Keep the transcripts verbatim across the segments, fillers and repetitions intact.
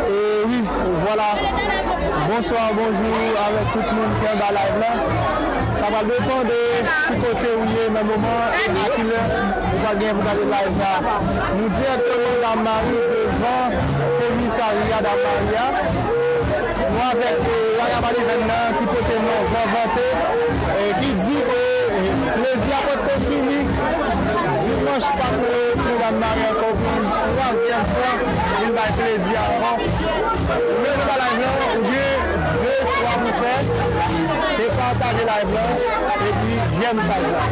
E wi, vwala. Bonswa, bonjou avèk tout moun ki anba live la. Sa pral depann de ki kote ou ye nan moman e a ki lè ou pral gen pou gade live la. Nou dirèkteman Dam Mari devan komisarya Dam Mari a. Nou avèk, e, Rara Malivèn nan ki pote non Van Vante, e, ki di ke, e, plezi a potko fini. Dimanch pa pou, pou Dam Mari ankò pou yon twazyèm fwa, vin bay plezi a ankò. Ou menm nan live lan, ou gen de chwa pou fè, se pataje live lan, epi jèm paj la.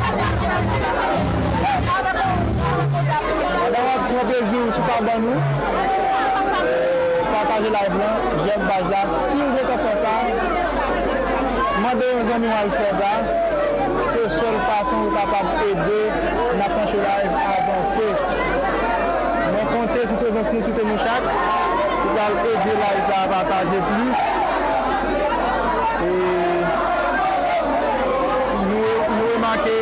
Pandan w ap pran plezi w sou kabann ou, pataje live lan, jèm paj la. Si w gentan fè sa, mande yon zanmi w al fè sa. Se sèl fason ou kapab ede N Ap Panche Live avanse. Mwen konte sou prezans nou tout e nou chak pou pral ede live sa a pataje plis. E nou, nou remake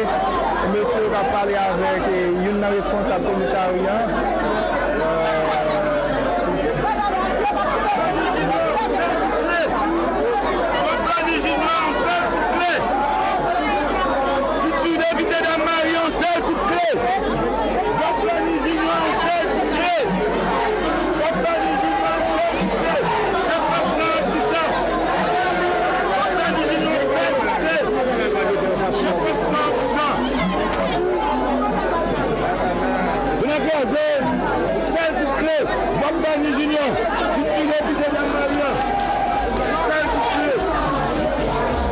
mesye yo k ap pale avèk, e, youn nan responsab komisarya an. Dòk Dani Junior, yon sèl kout kle. Fitu depite Dam Mari, yon sèl kout kle. Dòk Dani Junior, yon sèl kout kle. Dòk Dani Junior, yon sèl kout kle. Chèf Rasta ap di sa. Dòk Dani Junior, yon sèl kout kle. Chèf Rasta ap di sa. Vin ankraze. Sèl kout kle, Dòk Dani Junior, fitu depite Dam Mari an. Sèl kout kle,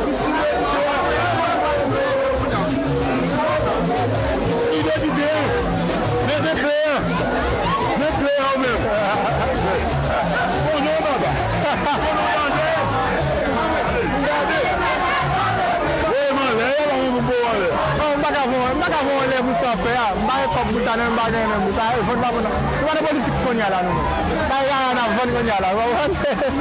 fitu depite a. Fitu depite a. Mete kle a. Mete kle a ou menm. Konnen w papa. Konnen w papa. Gade. Voye m anlè, yo pa menm pou voye w anlè. Non, m pa ka voye, m pa ka voye w anlè. Pou sa fè a, m pa gen kòb pou sa non, m pa gen menm pou sa. Vann pa vann. Nou pa nan politik kounye a la, nou menm. Sa e rara n ap vann kounye a la, ou konprann?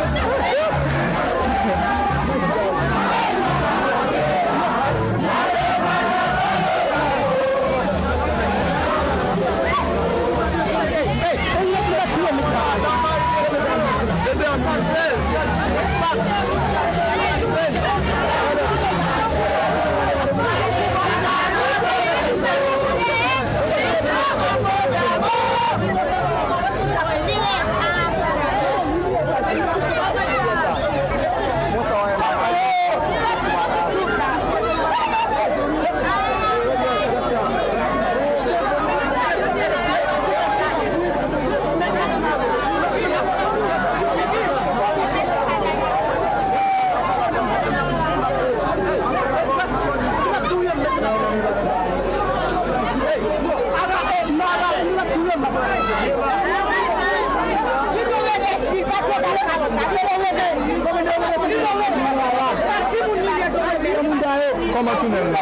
Kòman tounèl la?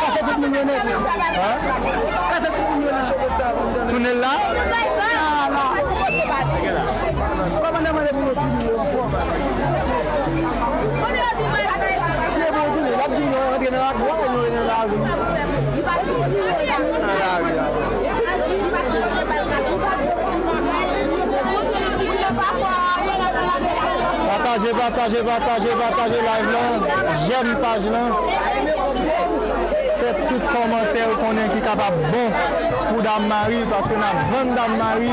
Kase tout moun yo nèt. Hein? Kase tout moun yo nèt. Tounèl la? Kòmandan mande pou yo tounen yo ankò. Si yo pou yo tounen, l ap vin yo rantre nan lagwa, yo nan lari. Nan lari a. Pataje, pataje, pataje, pataje live lan. J'aime paj lan. Fè tout kòmantè ou konnen ki kapab bon pou Dam Mari, paske n ap vann Dam Mari,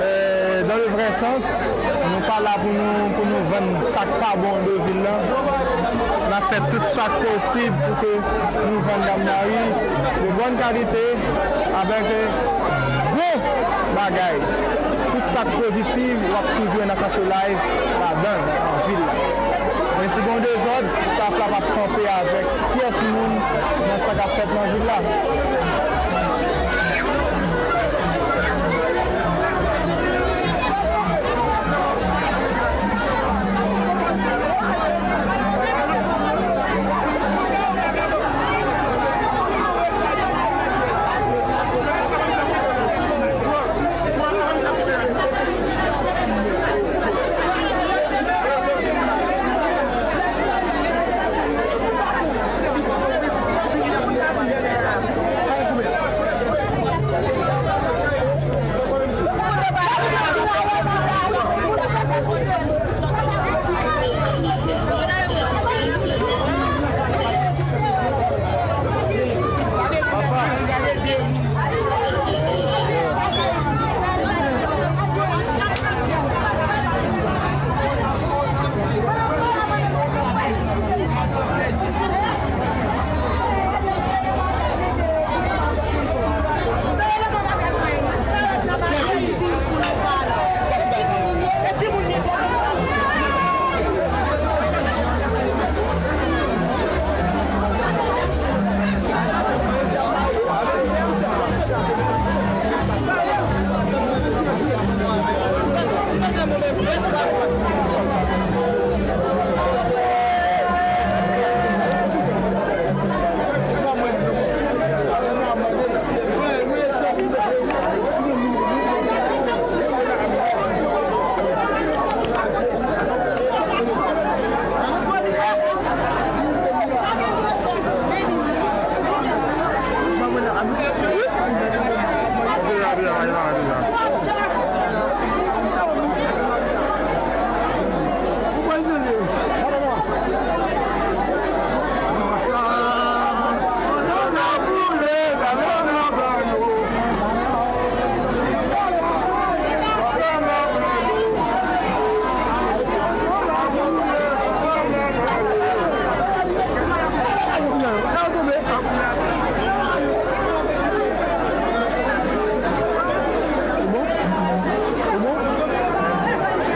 euh, dans le vrai sens. Nou pa la pou nou, pou nou vann sa k pa bon de vil lan. N ap fè tout sa k posib pou ke nou vann Dam Mari de bòn kalite, avèk, euh, bon bagay. Tout sa k pozitiv, w ap toujou wè nan Kacho Live ladan l, nan vil la. Men si gen dezòd, staff la p ap kanpe avèk pyès moun nan sa k ap fèt nan vil la.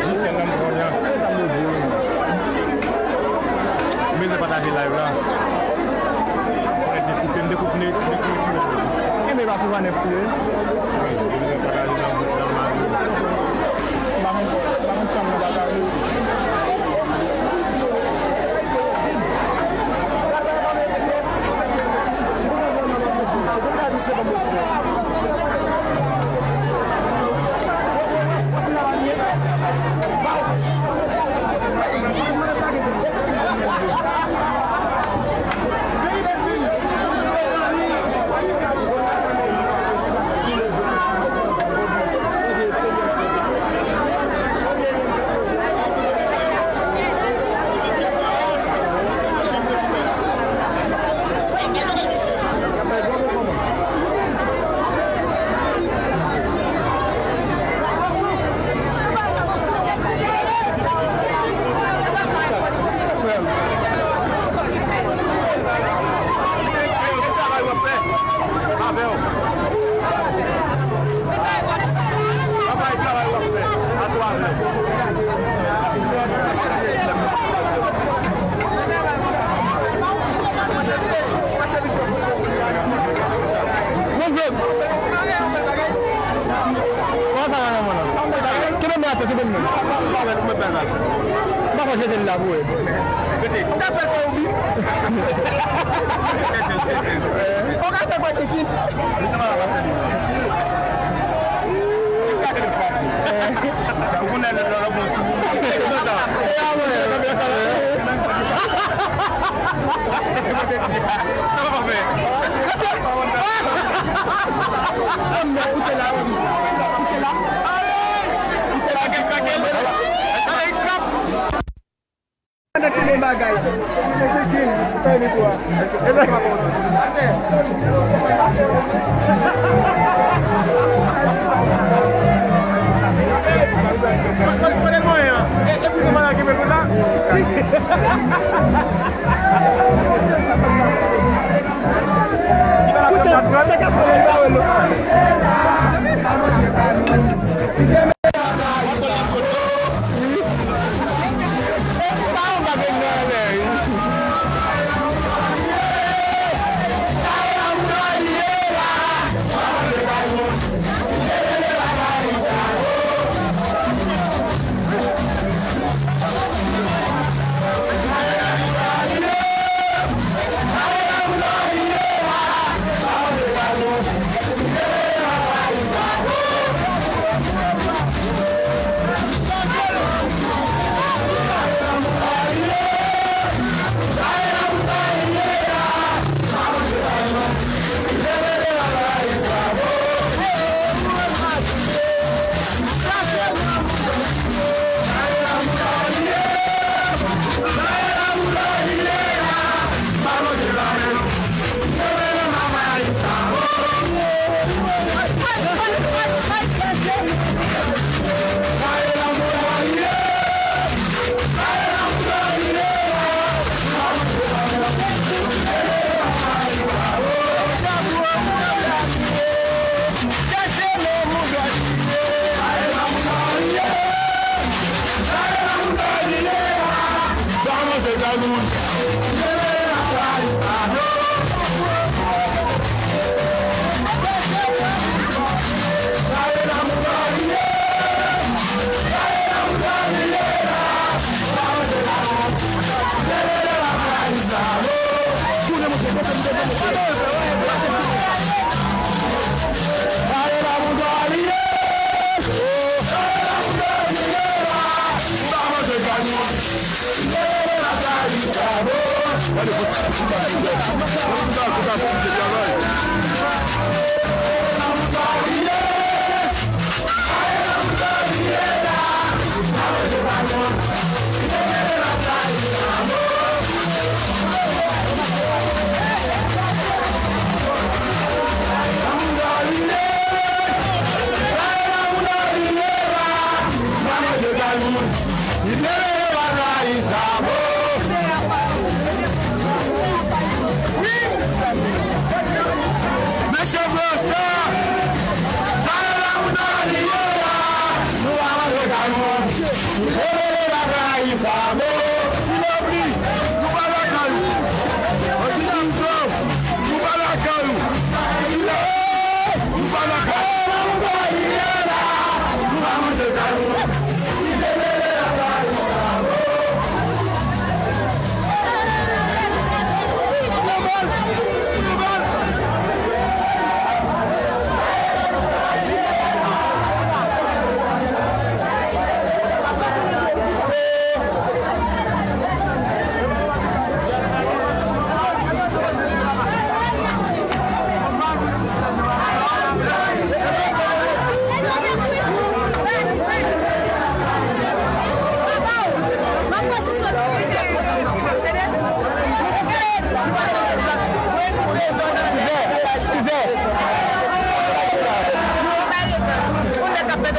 Jis se nan m konnen an. M bezwen pataje live la. Mwen te koupe, m te koupe, m te koupe. Enben, pa sou Vanèf tou ye. Wi, m bezwen pataje nan gwoup nan mari. M pa konn, m pa konn sa m nan pataje. Travay w ap fè avè w. Travay, travay w ap fè atravè w. Mon frè. Kòman sa va nan mwen la? Kenbe m la, kenbe m la. M pa konn jete l la pou wè. Ou ka fè kòb ou bi. Ou ka fè kòb ou bi. Ou konnen lè lè bon ti moun. Ou te la, ou te la. Ou te la. Ou te la. Gade ki bagay.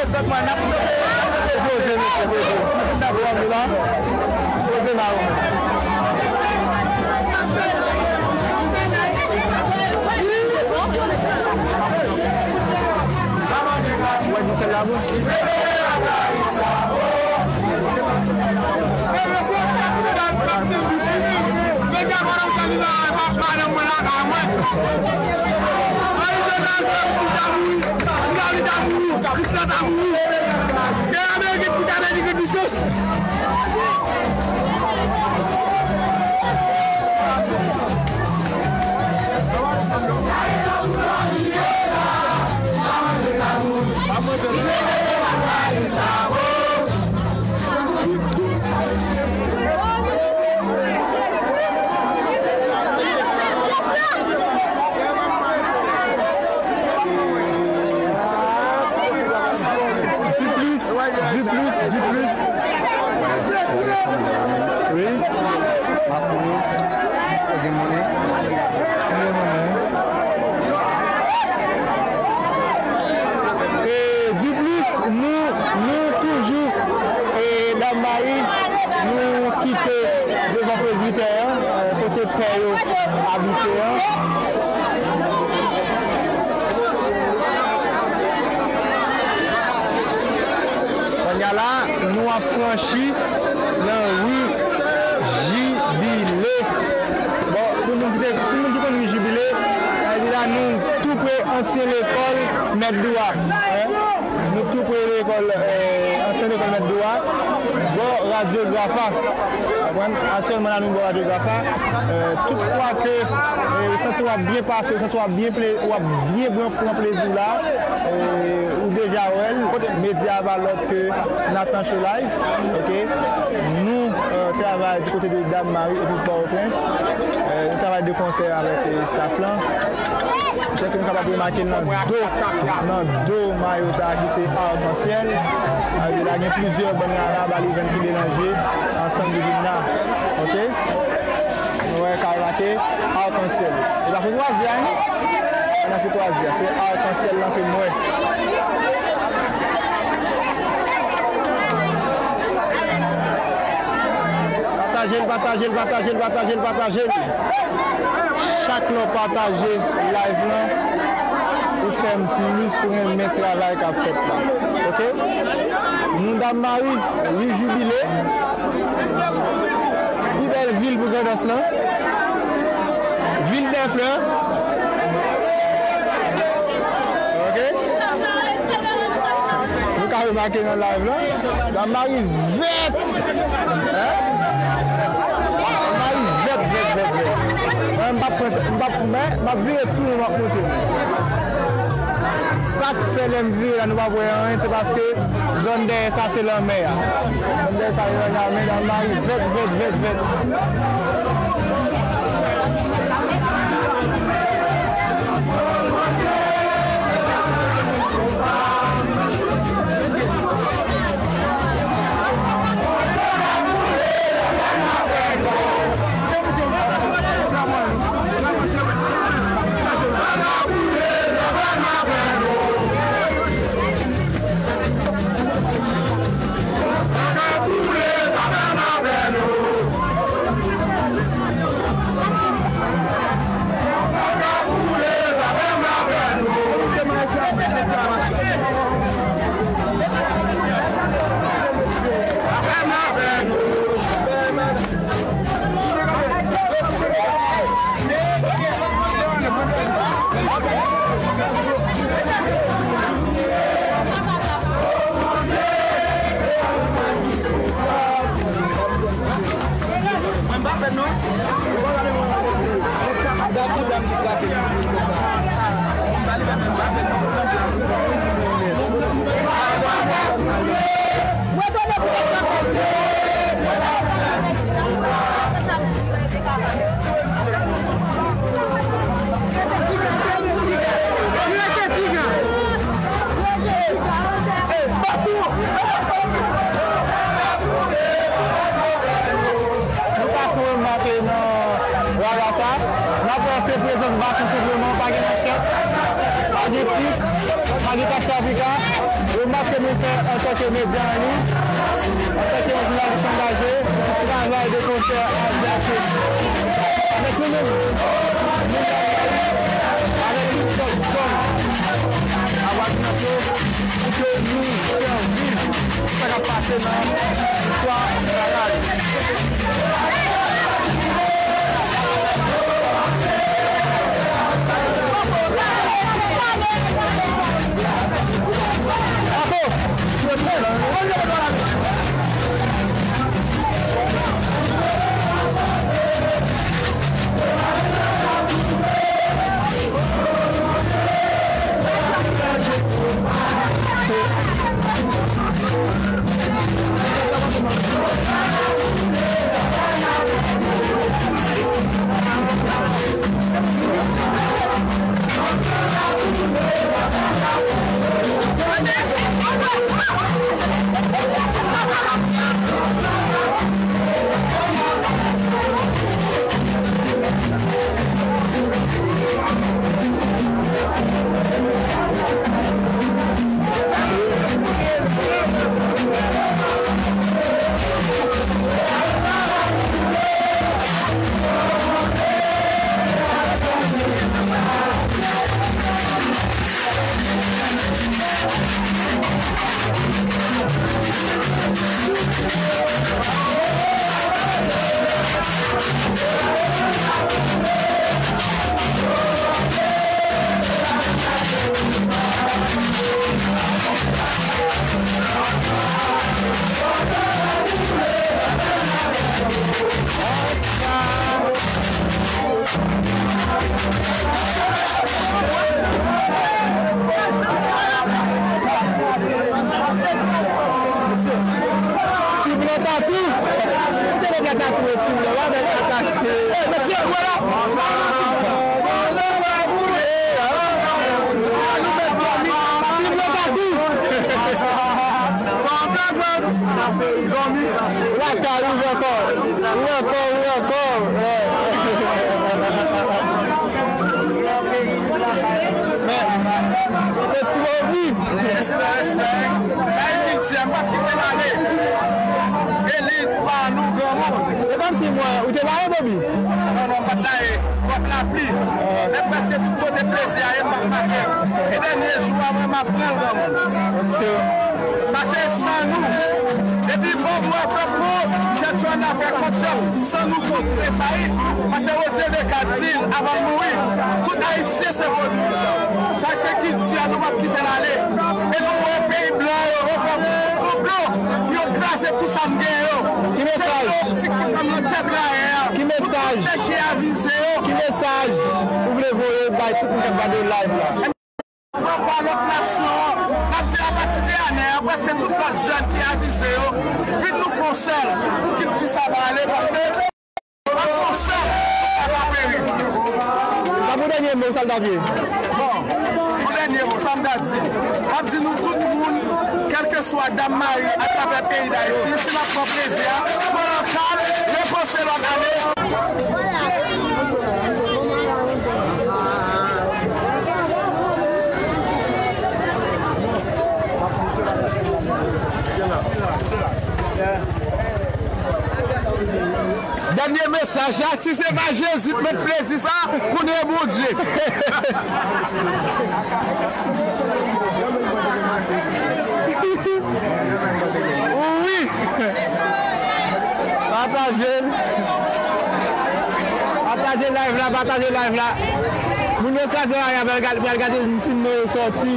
Sèlman n ap poze, n ap poze, mesye, poze. N ap poze la. Poze la, wi. Ou wè di sèl la, bon? Di plis, di plis, di plis. Wi. Mafouye. Ou gen monnen? Ou gen monnen? E, di plis, nou, nou toujou, e, Dam Mari, nou kite devan prezbitè an, e, kote pè yo abite an. Kounye a la, nou ap franchi nan ri Jibile. Bon, pou moun ki te, pou moun ki konn ri Jibile, sa vle di la, nou tou pre ansyen lekòl Mèt Dwa. Hein? Nou tou pre lekòl, eh, ansyen lekòl Mèt Dwa, bò Radyografa. Konprann? Aktyèlman la, nou bò Radyografa. Eh, tout fwa ke, eh, ou santi w ap byen pase, ou santi w ap byen ple-, w ap byen pran, pran plezi w la, eh, ou deja wè l, medya a pa lòt ke Nathan Show Live, ok? Nou, eh, travay di kote de Dam Mari epi Pòtoprens. Eh, nou travay de konsè avèk, eh, staff lan. Jan ke nou kapab remake nan do, nan do mayo sa a ki se Arkansyèl. Sa vle di la gen plizyè bann rara, balivèn ki melanje ansanm ki vin la. Ok? Nou wè ka remake Arkansyèl. E pa foutwazyè a, non? E pa foutwazyè a. Se Arkansyèl lan ke m wè. Pataje l, pataje l, pataje l, pataje l, pataje l. Chak lè w pataje live lan, ou fè m plis renmen travay k ap fèt la. Ok? Nou Dam Mari, ri Jibile. Pi bèl vil pou Grandans lan. Vil dè flè. Ok? Nou ka remake nan live lan. Dam Mari vèt! Hein? Dam Mari vèt, vèt, vèt, vèt. Mwen, m p ap pran sa, m p ap, men, m ap vire tou, m ap montre nou. Sa k fè lè m vire la, nou p ap wè anyen, se paske zòn dèyè sa, se lanmè a. Zòn dèyè sa, se lanmè a, men Dam Mari vèt, vèt, vèt, vèt. Nou pa tou remake nan rara sa. N ap wè se prezans baton senpleman, pa gen manchèt, pa gen tit. Agitasyon Afrika, remak ke nou fè antanke medya nou, antanke yon jounalis angaje, pou travay de konsè avèk, avèk nou menm, moun Ayiti, avèk tout lòt zòn a Wadnap yo, pou ke nou fè viv sa k ap pase nan istwa Kara yo. Ti blan tatou. Ou te nèg la tatou, ti blan la, nèg la tatou. Eh, mesye, wè la. Ti blan tatou. Lakay, ou ankò. Ou ankò, ou ankò. Eh. Men, se ti Bobby. Respè, respè. Sa e kilti a, m p ap kite l ale. Elit pa nou, granmoun. Se kòmsi mwen, ou te la, Bobby? Non, non, m pa t la, e. Twòp lapli. Men prèske tout kote plezi a ye, m p ap make. E dènye jou a, mwen, m ap pran l, granmoun. Ok. Sa se san nou. Depi Bob Marley pran po, Tèt Jòn la fè kòtchòp, san nou tout tresayi. Pase José Descartes di l avan l mouri, tout Ayisyen se vodou. Sa se kilti a, nou p ap kite l ale. E nou wè peyi blan yo, yo fè konplo, yo kraze tout sa n gen yo. Ki mesaj? Se politik ki fè m nan tèt rayè a. Ki mesaj? Tout nèg ki avize yo. Ki mesaj ou vle voye bay tout moun k ap gade live la? Pran pa lòt nasyon an. N ap di apati de ane a, prèske tout lòt jèn ki avize yo, vin nou fè yon sèl pou kilti sa pa ale, paske n ap fè yon sèl pou sa pa peri. Sa pou dènye mo, sa l ta vle? Bon, pou dènye mo, sa m ta di, m ap di nou tout moun, kèlkeswa dam mari atravè peyi Dayiti, si n ap pran plezi a, pran nan kalm, repanse lòt ane. Dènye mesaj la, si se pa Jezi k met plezi sa, konnen Bondye. Wi. Pataje. Pataje live la, pataje live la. Moun yo kraze raya, pral gade, pral gade si non yo sòti.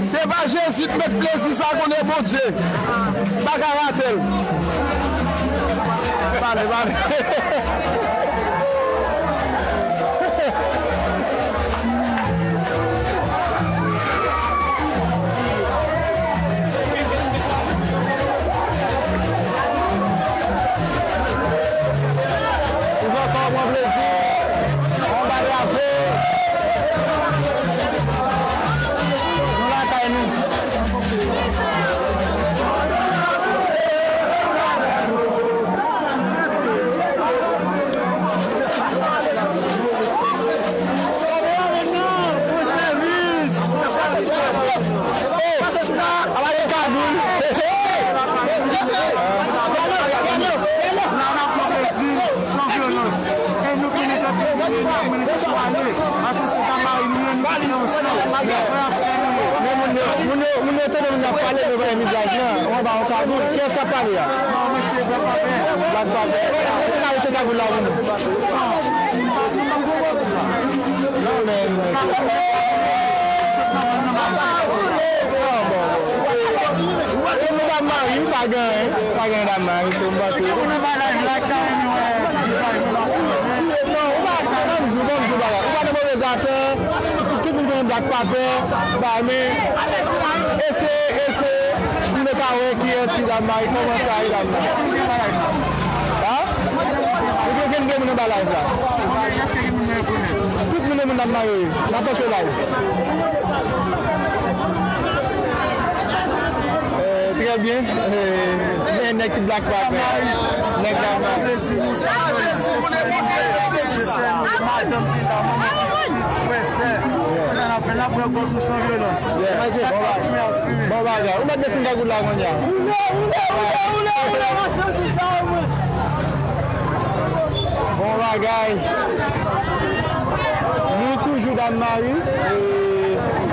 Se pa Jezi k met plezi sa, konnen Bondye pa ka rate l. Pale, pale. Ou ankò pran plezi anba drapo. Mwen ki pale, paske se Dam Mari nou ye, nou tout se yon sèl. Frè ak sè nou ye. Men moun yo, moun yo, moun yo tande moun ap pale, nou pa yon vizaj lan, ou anba yon kagoul. Kiyès k ap pale a? Non, mwen se Black Panther. Black Panther. Ou ka rete kagoul la pou nou? Non, men. Bon, bon, bon. E nou Dam Mari, pa gen, pa gen Dam Mari, se m panse. Non, ou pa, ban m di w, ban m di w bagay. Ou pa nan move zafè, tout moun konnen Black Panther, ba, men, eseye, eseye, pou nou ka wè kiyès ki Dam Mari, kòman sa ye Dam Mari. Ha? Ou gen vennde moun anba live la. Tout moun nan moun nan mayo ye. N ap fè show live. Euh, trè byen. Euh, men nèg ki Black Panther. Nèg la. Plezi nou, sa plezi. Se sè nou, madanm ki la, manman, pitit, frè, sè. Sa n ap fè la, bwè kòk nou san vyolans. Yeah. Sa k ap fime, ap fime. Bon bagay. Ou mèt desann kagoul la kounye a. Woule, woule, woule, woule, woule, machann bizarre, mwen. Bon bagay. Nou toujou Dam Mari. E,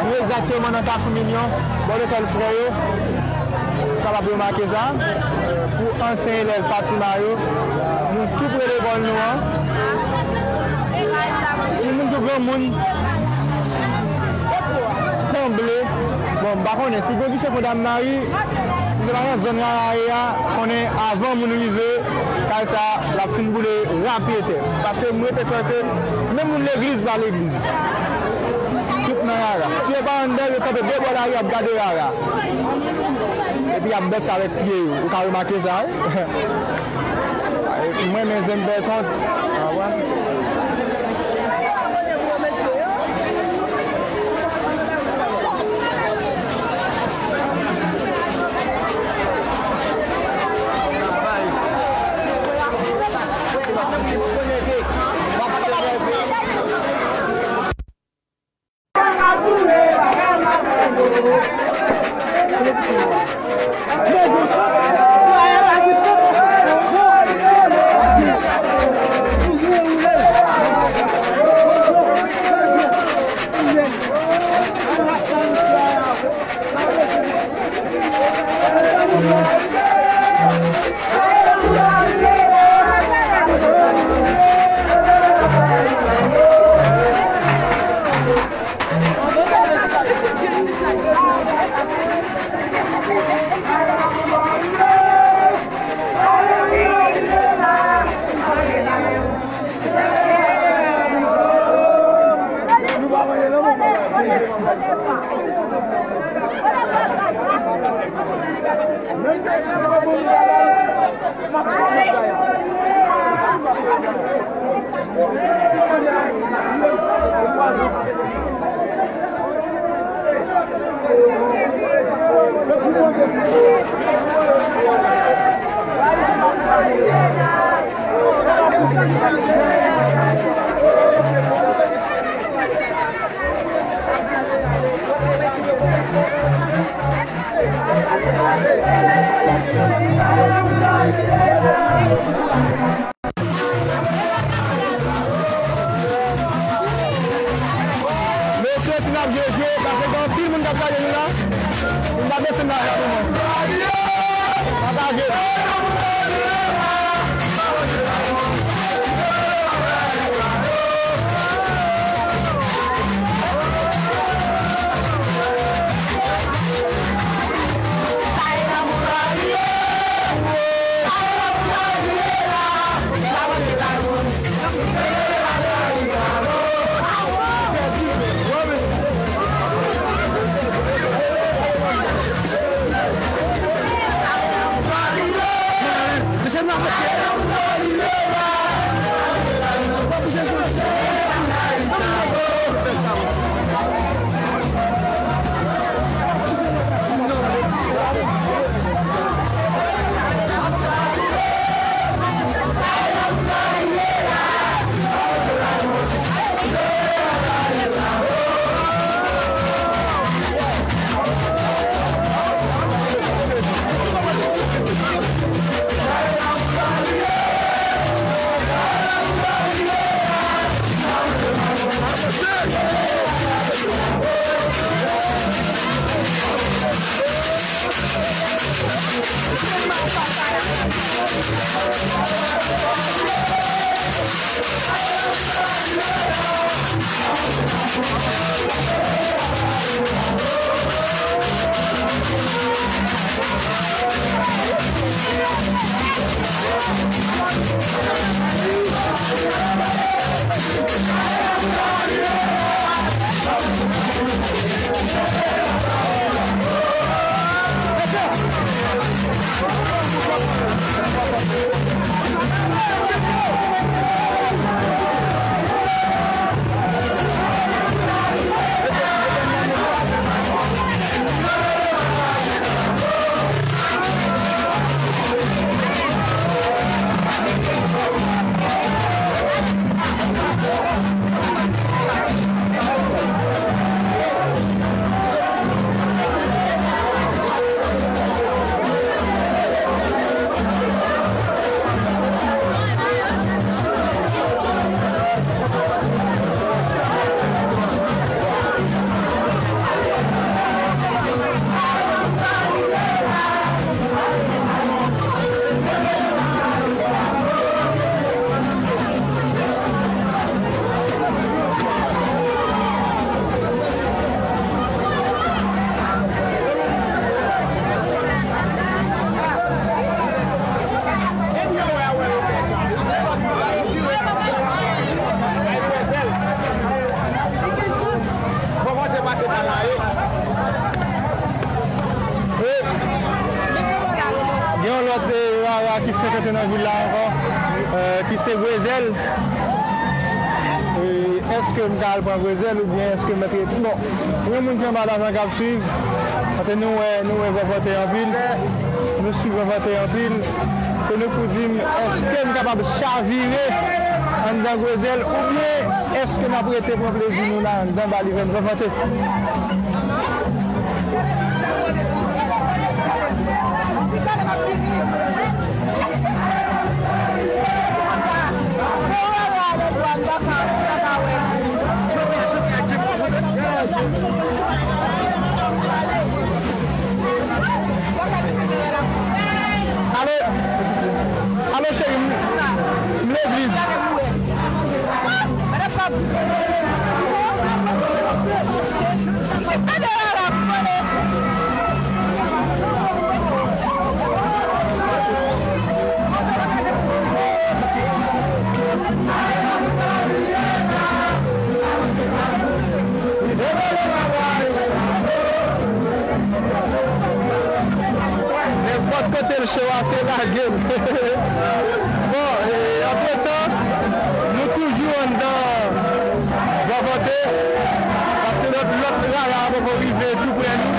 nou egzakteman nan Kafou Milyon, bò lekòl frè yo. Ou kapab remake sa. Pou ansyen elèv Fatima yo, nou tou pre lekòl nou an. Timoun kou granmoun. Tanble. Bon, m pa konnen si gen yon gise fon Dam Mari, si se pa nan zòn Rara ye a, konnen avan moun rive kay sa, l ap fin boule rapyetè. Paske m rete kwè ke menm moun legliz pa legliz. Tout nan Rara. Si yo pa anndan, yo kanpe de bò lari, y ap gade Rara. Epi y ap danse avèk pye yo. Ou ka remake sa, wi. Mwen, men zen bèl kont. Ah, wè. Mesye, si n ap jwe jwe, paske gen anpil moun k ap gade nou la. Nou pa desann la rapidman. Pataje. Gen yon lòt, eh, rara ki fèk antre nan vil la ankò, eh, ki se Gwezèl. Eh, èske m ka al pran Gwezèl oubyen èske m mèt rete? Bon, pou yon moun ki anba lajan k ap swiv, paske nou wè, nou wè Vòvòtè anpil, nou swiv Vòvòtè anpil, se nou pou di m, èske m kapab chavire anndan Gwezèl oubyen èske n ap rete pran plezi nou la anndan Balivèn Vòvòtè? Alo, alo cheri, m, m legliz. Nenpòt kote l cho a, se lage l. Bon, e, antretan, nou toujou anndan Vòvòtè, paske lòt, lòt rara a poko rive tou prè nou.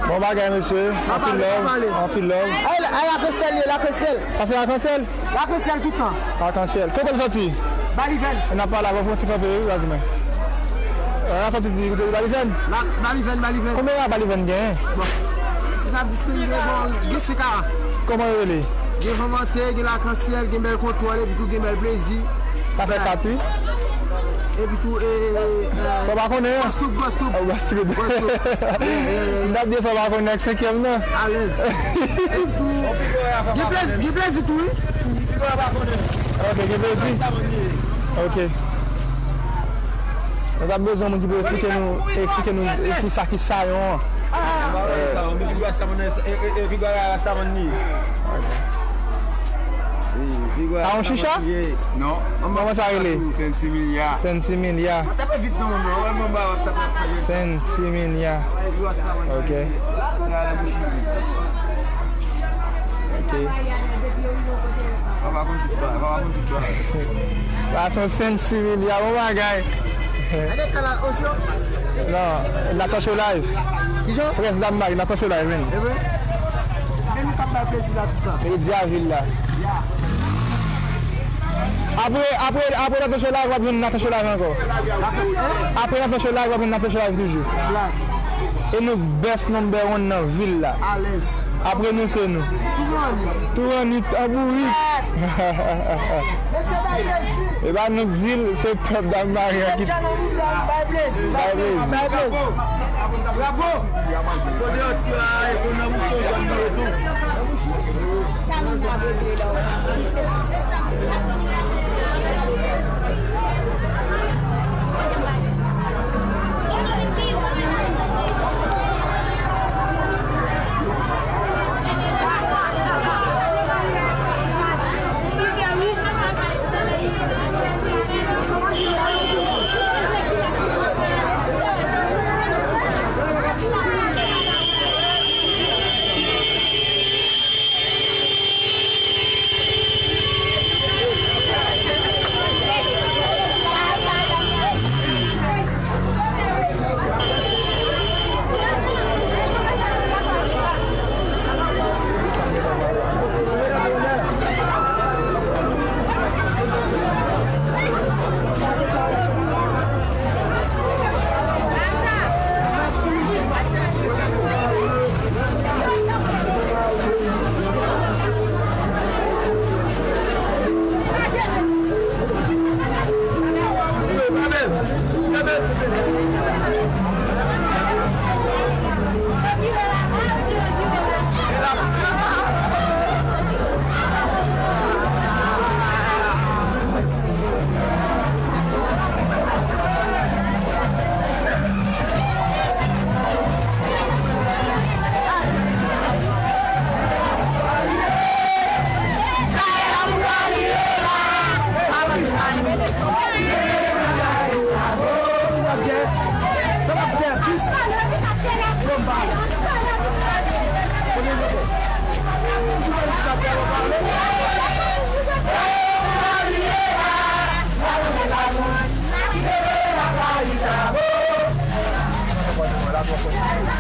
Bon bagay, mesye. Anpil love, anpil love. Ay, ay, Lakansyèl ye, Lakansyèl. Sa se Lakansyèl? Lakansyèl tout tan. Lakansyèl. Kote w soti? Balivèn. N ap pale avè w pou yon ti kanpe, wi, Razimè. Ou soti di kote Balivèn? La, Balivèn, Balivèn. Konbyen rara Balivèn genyen? Bon. Si n ap diskrimine, bon, gen senk rara. Kòman yo rele? Gen fanm ante, gen lakansyèl, gen bèl kontwòl, epi tou gen bèl plezi. Sa fè kat, wi. Epi tou, e, e, e, sa w pa konnen, an? Gòs tout, gòs tout. Oh, gòs tout. Gòs tout. Yeah, yeah, yeah, yeah. M t ap di sa w pa konnen ak senkyèm nan. Alèz. Epi tou, gen plezi, gen plezi tou, wi. Ok, gen plezi. Ok. Nou t ap bezwen moun ki pou eksplike nou, eksplike nou ki sa ki sayon an. Sa yon chicha? Non. Kòman sa rele? Sensimilya. Sensimilya. Sensimilya. Ok. Ok. Sa se yon sensimilya, bon bagay. Non, Natasha Live. Kijan? Prens Dam Mari, Natasha Live, men. E vre? Men nou k ap bay plezi la toutan. Medya vil la. Ya. Apre, apre, apre Natasha Live, w ap jwenn Natasha Live ankò. Apre Natasha Live, w ap jwenn Natasha Live toujou. Blag. E nou best number one nan vil la. Alèz. Apre nou se nou. Tourani. Tourani, tanbourik. Mesye bay plezi. E pa nou k di l, se pèp Dam Mari an ki bay plezi, bay plezi, bay plezi. Bravo. Bravo. Kote yo ti a ekonomi sou zòn nou e tou.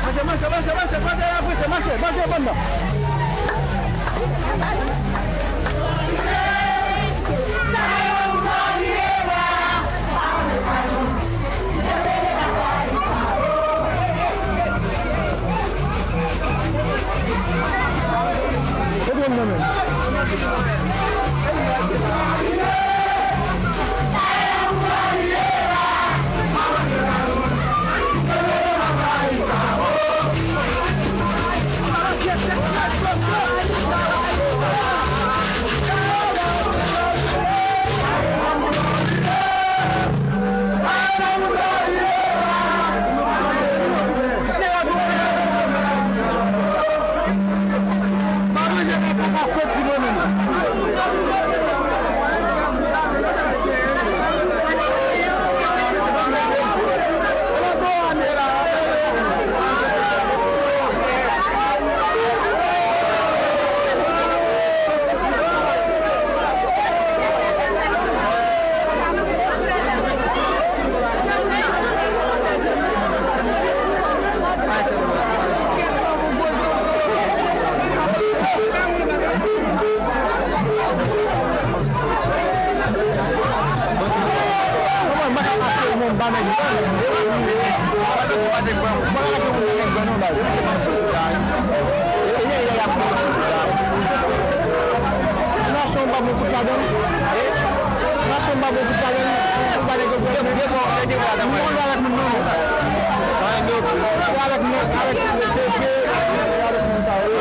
Manje, manje, manje, manje, manje, manje, manje, bann nan. Mache m pa bon tout ladan, m pa nèg yo pran. Mwen pa avèk moun non. Avèk moun, avèk pepe, avèk moun sa yo.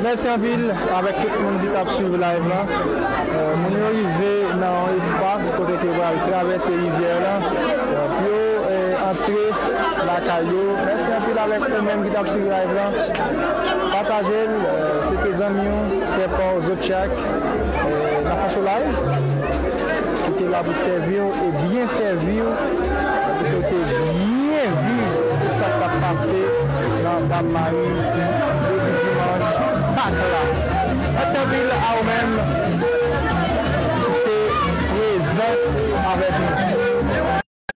Mèsi anpil avèk tout moun ki t ap swiv live la. Euh, moun yo rive nan yon espas kote ke yo pral travèse rivyè la, euh, pou yo, euh, antre lakay yo. Mèsi anpil avèk ou menm ki t ap swiv live la. Pataje l, euh, se te zanmi w, frè pa w Zotchak, euh, nan Facho Live, ki te la pou sèvi w e byen sèvi w. Pou ke w te byen viv sa k ap pase nan Dam Mari depi dimanch Pak la. Mèsi anpil a ou menm ki te prezan avèk nou.